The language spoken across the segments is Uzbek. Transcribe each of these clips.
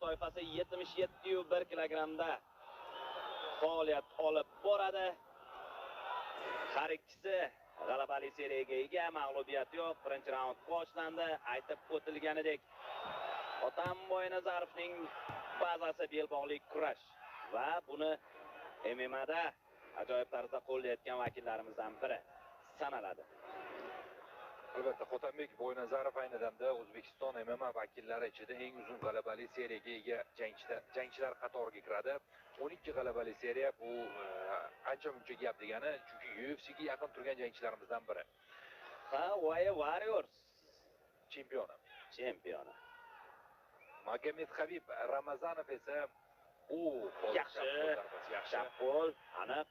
toifasi 77,1 kilogrammda faoliyat olib boradi. Har ikkisi g'alabali seriyaga ega, mag'lubiyat yo'q. Birinchi raund boshlandi. Aytib o'tilganidek, Hotam Boynazarovning bazasi belbog'li kurash va buni MMAda ajoyib tarzda qo'llayotgan vakillarimizdan biri sanaladi. Albatta, Hotambek Boynazarov ayni damda O'zbekiston MMA vakillari ichida eng uzun g'alabali seriyaga ega jangchilar qatoriga kiradi. 12 g'alabali seriya bu ancha muncha gap degani, chunki UFCga yaqin turgan jangchilarimizdan biri. Ha, Wire Warriors chempioni. Chempioni. Magomed Habib Ramazanov esa u yaxshi, yaxshi chap qo'l, aniq.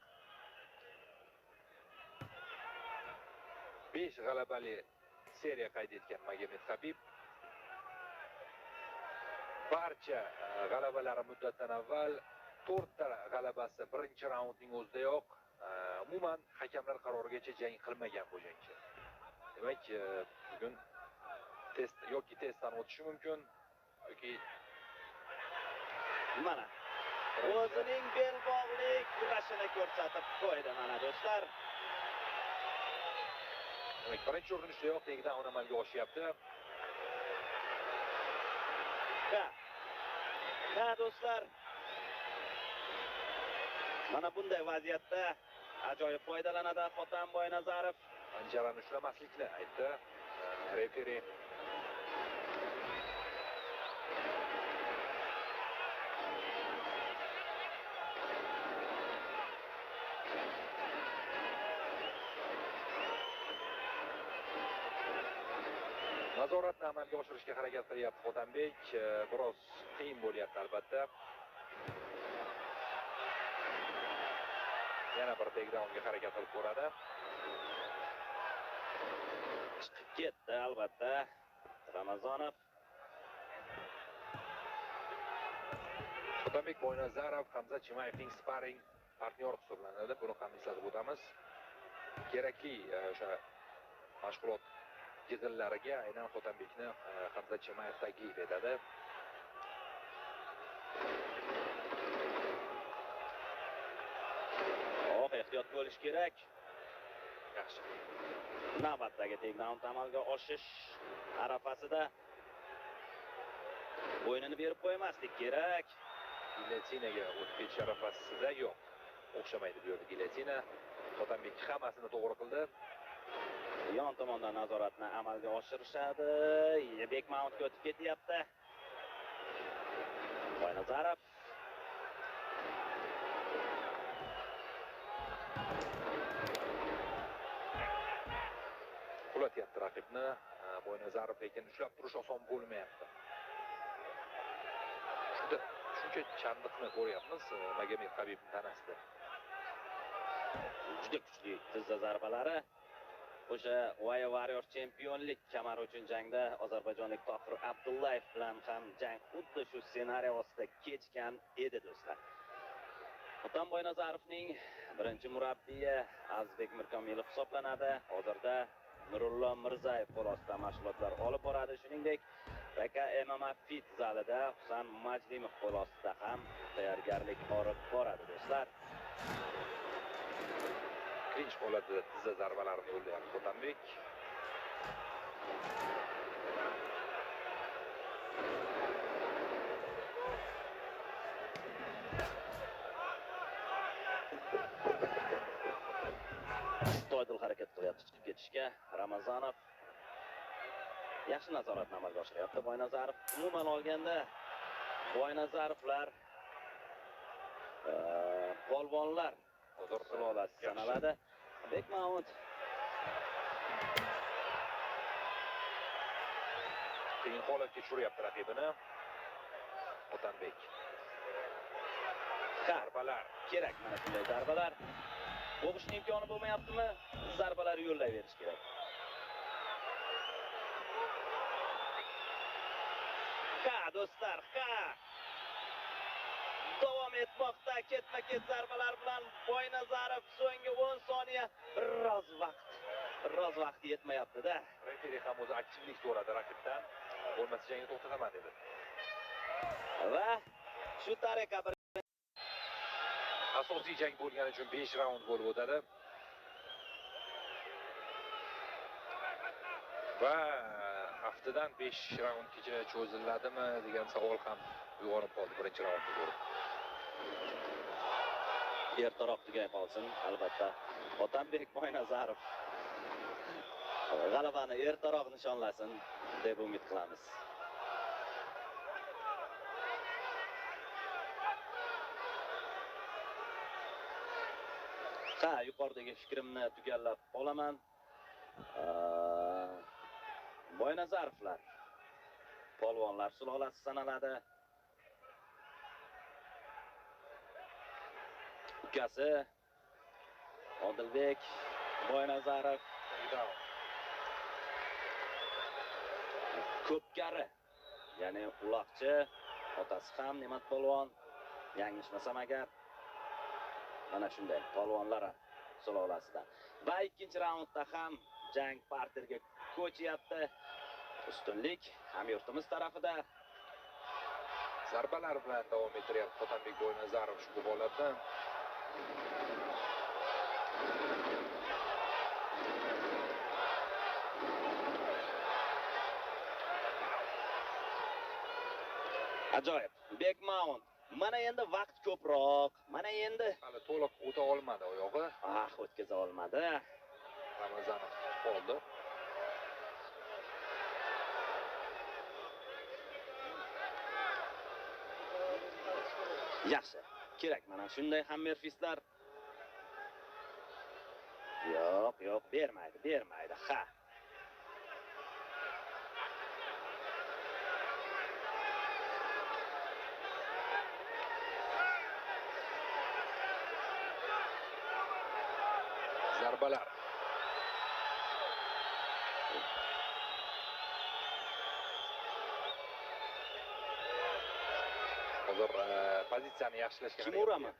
5 g'alabali seriya qayd etgan Magomed Habib barcha g'alabalari muddatdan avval, 4 ta g'alabasi birinchi raundning o'zidayoq, umuman hakamlar qarorigacha jang qilmagan bu jangchi. Demak, bugun test yoki testdan o'tishi mumkin yoki mana o'zining belbog'li kurashini ko'rsatib qo'ydi mana do'stlar. Demak, birinchi urinishdayoq takedown amalga oshyapti. Ha. Ha do'stlar. Mana bunday vaziyatda ajoyib foydalanadi Hotam Boynazarov. Panjarani ushlamaslikni aytdi referi. Nazoratni amalga oshirishga harakat qilyapti Hotambek. Biroz qiyin bo'lyapti albatta. Yana bir takedownga harakat qilib ko'radi. Chiqib ketdi albatta Ramazonov. Hotambek Boynazarov Hamza Chimayevning sparring partneri hisoblanadi. Buni ham eslatib o'tamiz. Kerakli o'sha mashg'ulot yig'inlariga aynan Hotambekni Hamza Chimayev taklif etadi. Oh, ehtiyot bo'lish kerak. Yaxshi. Navbatdagi takedown amalga oshish arafasida bo'ynini berib qo'ymaslik kerak. Gilyotinaga o'tib ketish arafasida yo'q. O'xshamaydi bu yerda gilyotina. Hotambek hammasini to'g'ri qildi. Yon tomondan nazoratni amalga oshirishadi. Bekmountga o'tib ketyapti. Boynazarov. Qulatyapti raqibni. Boynazarov lekin ushlab turish oson bo'lmayapti. Shuncha chandiqni ko'ryapmiz Magomed Habibning tanasida. Juda kuchli tizza zarbalari. O'sha Wire Warriors chempionlik kamari uchun jangda ozarbayjonlik Tohir Abdullayev bilan ham jang xuddi shu ssenariy ostida kechgan edi do'stlar. Hotam Boynazarovning birinchi murabbiyi Azizbek Mirkomilov hisoblanadi. Hozirda Nurullo Mirzayev qo'l ostida mashg'ulotlar olib boradi. Shuningdek, RK MMA Fit zalida Husan Majlimov qo'l ostida ham tayyorgarlik olib boradi do'stlar. Klinch holatida tizza zarbalarini yo'llayapti Hotambek. Astoydil harakat qilyapti chiqib ketishga. Ramazonov yaxshi nazoratni amalga oshiryapti Boynazarov. Umuman olganda Boynazarovlar polvonlar sulolasi sanaladi. Bekmount qiyin holatga tushiryapti raqibini. Hotambek. Zarbalar kerak, mana shunday zarbalar. Bo'g'ishning imkoni bo'lmayaptimi? Zarbalar yo'llayverish kerak. Ha do'stlar, ha. Davom etmoqda ketma-ket zarbalar bilan Boynazarov so'nggi 10 soniya biroz vaqt yetmayapti-da. Referi ham o'zi aktivlik so'radi raqibdan. Bo'lmasa jangni to'xtataman dedi. Va shu tariqa bir asosiy jang bo'lgani uchun 5 raund bo'lib o'tadi. Va haftadan 5 raundgacha cho'ziladimi degan savol ham uyg'onib qoldi birinchi raundni ko'rib. Ertaroq tugay qolsin albatta. Otabek Boynazarov g'alabani ertaroq nishonlasin deb umid qilamiz. Ha, yuqoridagi fikrimni tugallab qolaman. Boynazarovlar polvonlar sulolasi sanaladi. Ukasi Odilbek Boynazarov ko'pkari, ya'ni uloqchi, otasi ham Ne'mat polvon, yanglishmasam agar, mana shunday polvonlar sulolasidan. Va ikkinchi raundda ham jang parterga ko'chyapti. Ustunlik hamyurtimiz tarafida. Zarbalar bilan davom ettiryapti Otabek Boynazarov ushbu holatni. Ajoyib. Bek mount. Mana endi vaqt ko'proq. Mana endi hali to'liq o'ta olmadi oyog'i. Ah, o'tkaza olmadi. Ramazanov qoldi. Yaxshi. Kerak mana shunday hammerfistlar. Yo'q, yo'q, bermaydi, bermaydi. Ha. Zarbalar. Hozir pozitsiyani yaxshilashga Kimurami?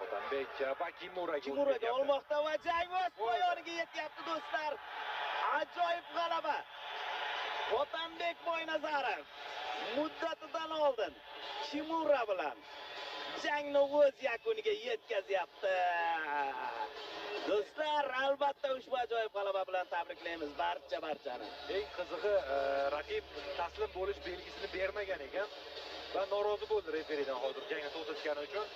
Otabek va Kimuraga Kimuraga olmoqda va jang o'z poyoniga yetyapti do'stlar. Ajoyib g'alaba. Otabek Boynazarov muddatidan oldin Kimura bilan jangni o'z yakuniga yetkazyapti. Do'stlar, albatta ushbu ajoyib g'alaba bilan tabriklaymiz barchani. Eng qizig'i, raqib taslim bo'lish belgisini bermagan ekan va norozi bo'ldi referidan hozir jangni to'xtatgani uchun.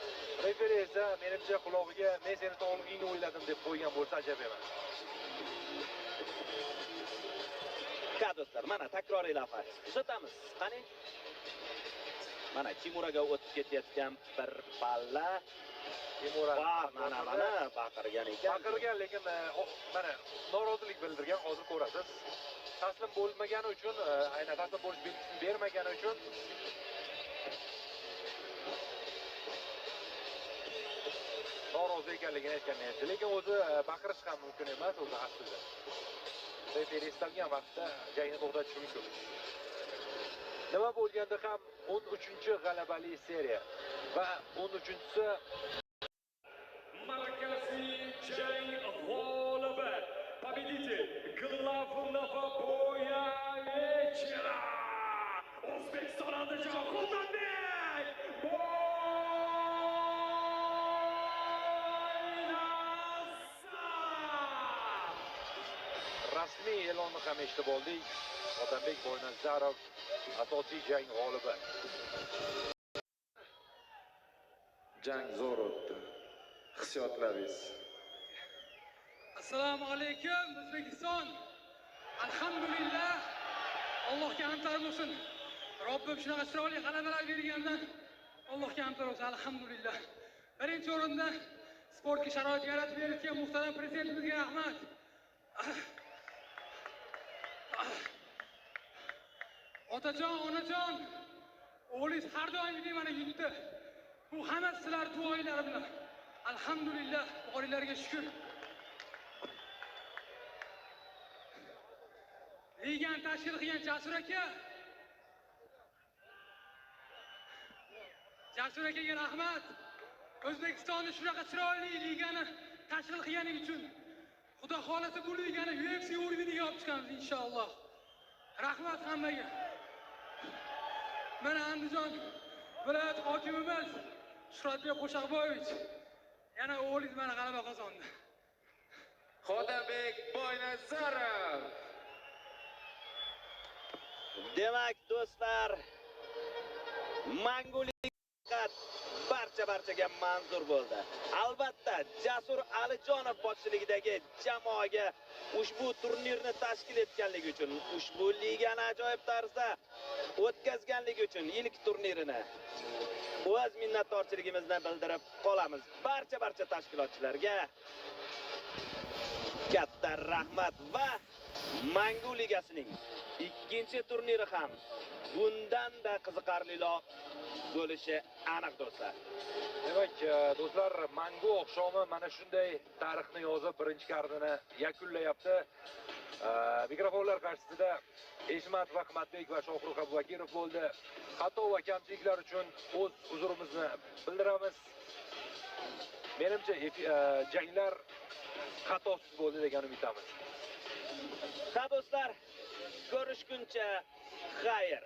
Referi esa menimcha qulog'iga men seni sog'lig'ingni o'yladim deb qo'ygan bo'lsa ajab emas. Ha do'stlar, mana takroriy lavha. Kuzatamiz. Qani? Mana Kimuraga o'tib ketayotgan bir palla. Kimura mana mana baqirgan ekan. Baqirgan, lekin mana norozilik bildirgan, hozir ko'rasiz. Taslim bo'lmagani uchun, aynan taslim bo'lish belgisini bermagani uchun norozi ekanligini aytgan edi. Lekin o'zi baqirish ham mumkin emas, o'zi aslida. Referi istalgan vaqtda jangni to'xtatish mumkin. Nima bo'lganda ham 13-g'alabali seriya va 13-chisi Markaziy jang g'olibi, победитель главного боя вечера, O'zbekiston Andijon Otabek Boynazarov. Rasmiy e'lonni ham eshitib oldik. Otabek Boynazarov asosiy jang g'olibi. Jang zo'r o'tdi. Hissiyotlaringiz. Assalomu alaykum O'zbekiston. Alhamdulillah. Allohga hamdlar bo'lsin. Robbim shunaqa chiroyli g'alabalar bergandan Allohga hamdlar bo'lsin. Alhamdulillah. Birinchi o'rinda sportga sharoit yaratib berayotgan muhtaram prezidentimizga rahmat. Otajon, onajon, o'g'lingiz har doimgidek mana yutdi. Bu hammasi sizlar duoinglar bilan. Alhamdulillah, boringlarga shukr. Ligani tashkil qilgan Jasur aka. Jasur akaga rahmat. O'zbekistonni shunaqa chiroyli ligani tashkil qilgani uchun. Xudo xolasa bu ligani UFC o'rniga olib chiqamiz inshaalloh. Rahmat hammaga. Mana Andijon Viloyat hokimimiz Shuhratbek Qo'shaqboyevich, yana o'g'lingiz mana g'alaba qozondi. Xotabek Boynazarov. Demak, do'stlar, mangulik barcha barchaga manzur bo'ldi. Albatta, Jasur Alijonov boshchiligidagi jamoaga ushbu turnirni tashkil etganligi uchun, ushbu ligani ajoyib tarzda o'tkazganligi uchun ilk turnirini o'z minnatdorchiligimizni bildirib qolamiz. Barcha barcha tashkilotchilarga katta rahmat va Mangu ligasining ikkinchi turniri ham bundan-da qiziqarliroq bo'lishi aniq, do'stlar. Demak, do'stlar, Mangu oqshomi mana shunday tarixni yozib, birinchi kardini yakunlayapti. Mikrofonlar qarshisida Eshmat Rahmatbek va Shohrux Abubakirov bo'ldi. Xato va kamchiliklar uchun o'z uzrimizni bildiramiz. Menimcha, janglar xatosiz bo'ldi degan umiddamiz. Ha do'stlar, ko'rishguncha xayr.